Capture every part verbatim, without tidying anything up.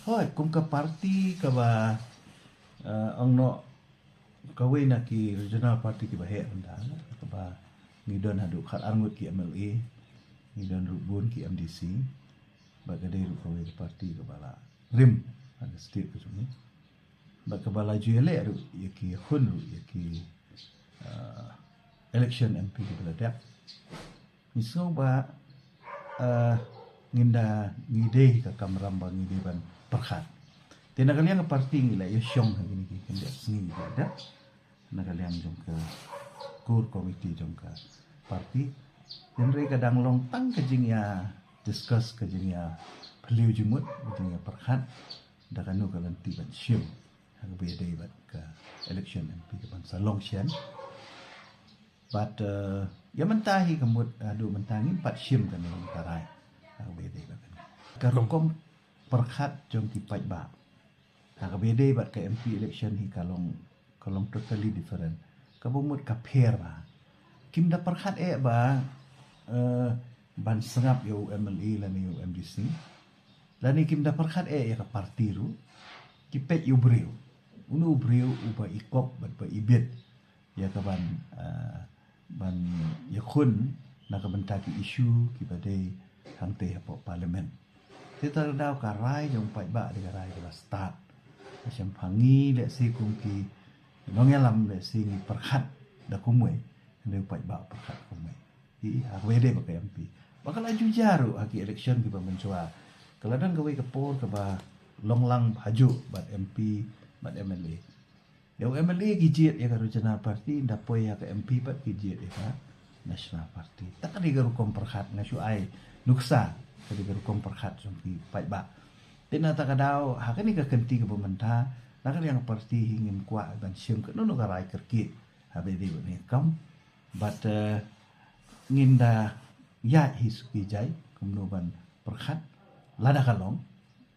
Hoi, kum ka parti kaba, eh, ong noh, kawei na ki regional party kiba heh rynda, kaba ngi don haduh khat arngut ki M L A, ngi don ruh bun ki M D C, bad ka dei ruh kawei ka parti kaba la rim ha ka state ka jong ngi. Bad kaba la ju ïaleh ruh ïa ki ïakhun ruh ïa ki, eh, election M P kiba la dep. Ngi sngew ba, eh, ngin da ngi dei ka kamram ba ngi dei ban pyrkhat. Te na ka liang ka parti ngi la ïa shong ha kine ki khyndiat sngi ngi la dep na ka liang jong ka core committee jong ka parti. Hynrei ka dang long tang ka jingïa discuss, ka jingïa phylliew jingmut, ka jingïa pyrkhat da kano ka lynti ban shim ha kaba ïadei bad ka election M P kaban sa long shen. Bad, eh, ïa mynta hi ka mut, eh, haduh mynta ngim pat shim kano ka rai ha kaba ïadei bad kane. Ka rukom pyrkhat jong ki paidbah ha kaba ïadei bad ka M P election hi ka long, ka long totally different. Kaba mut ka pher bha. Kim da pyrkhat eh ba, eh, ban sngap ïa u M L A lane ïa u M D C. Lane kim da pyrkhat eh ïa ka parti ruh. Ki peit ïa u briew. Uno u briew uba i kop bad ba i bit ïa kaban, eh, ban ïakhun na ka bynta ki issue kiba dei hangtei hapoh parliament. Te ta ka daw ka rai jong paidbah dei ka rai kaba stad. Shem pha ngi lehse kum ki nongïalam lehse ngi pyrkhat da kumwei, hynrei u paidbah u pyrkhat kumwei. Hi ha kaba ïadei bad ka M P. Ba ka la ju jia ruh ha ki election kiba mynshuwa. Ka la don kawei ka por kaba long lang hajuh bad M P bad M L A. Ïa u M L A ki jied ïa ka regional party, da poi ïa ka M P pat ki jied ïa ka national party. Ta ka dei ka rukom pyrkhat, nga shu ai nuksa ka dei ka rukom pyrkhat jong ki paidbah. Te na ta ka daw ha kane ka kynti kaba mynta, na ka liang party hi ngim kwah ban shim kano kano ka rai kyrkieh ha ba ïadei bad ne kam. Bad, eh, ngin da ïaid hi suki jai kumno ban pyrkhat lada ka long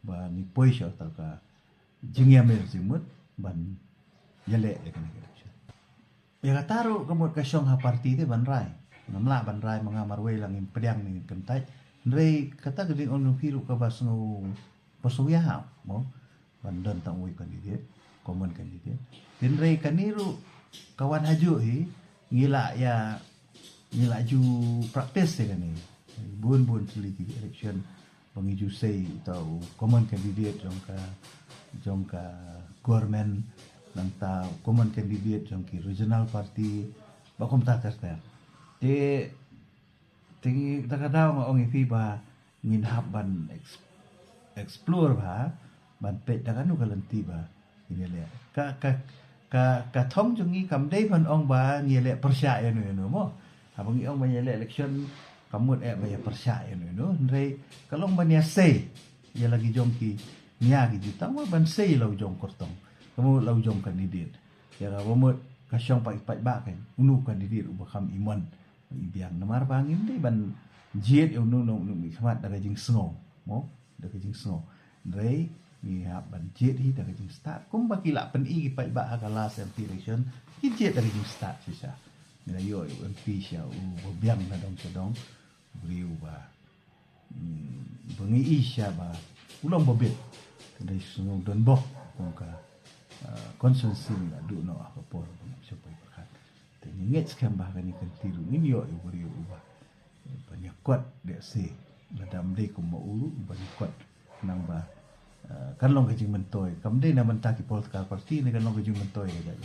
ba ngi poi sha ta ka jingïamir jingmut ban ïaleh ïa kane ka election. Ïa kata ruh ka mut ka shong ha party te ban rai. Ngam lah ban rai ma nga marwei la ngin pdiang ne ngin kyntait. Hynrei kata ka jingong jong phi ruh kaba sngew, ba sngew ïahap mo. Ban don tang uwei u candidate, common candidate. Hynrei kane ruh ka wan hajuh hi, ngi la ïa, ngi la ju practice ïa kane. Bun bun tylli ki election ba ngi ju sei uta u common candidate jong ka, jong ka government, nangta u common candidate jong ki regional party, ba kumta ter ter. Te, te ngi da ka daw nga ong ïa phi ba ngin hap ban ex-, explore bha, ban peit da kano ka lynti ba ngin ïaleh. Ka, ka, ka, ka thong jong ngi kam dei ban ong ba ngi ïaleh pyrshah ïano ïano mo. Haba ngi ong ba ngi ïaleh election, kam mut eh ba ïa pyrshah ïano ïano. Hynrei ka long ban ïa sei ïa la ki jong ki nia ki jutang, ban sei la u jong kyrtong, kam mut la u jong candidate. Ïa kaba mut ka shong pat ki paidbah kan, uno u candidate uba kham imon, i biang. Namar ba ngim dei ban jied ïa uno uno u nongmihkhmat da ka jingsngew mo, da ka jingsngew. Hynrei ngi hap ban jied hi da ka jingstad. Kumba ki la pyni ki paidbah ha ka last M P election, ki jied da ka jingstad shisha. Ngi la ïoh ïa u M P sha uba biang na dong sha dong, u briew ba, hmm, ba ngi i shisha ba u long ba bit. Ka dei shnong Donbok, kum ka, ah, constituency ngi la duh noh ha ka por ba ngim shym poi pyrkhat. Te ngi ngeit skhem ba ha kane ka kynti ruh ngin ïoh ïa u briew uba, ban ïa kot, lehse lada ym dei kum ma u ruh, ban ïa kot. Khnang ba, eh, kan long ka jingmyntoi. Kam dei na bynta ki political party ne, kan long ka jingmyntoi ka jait.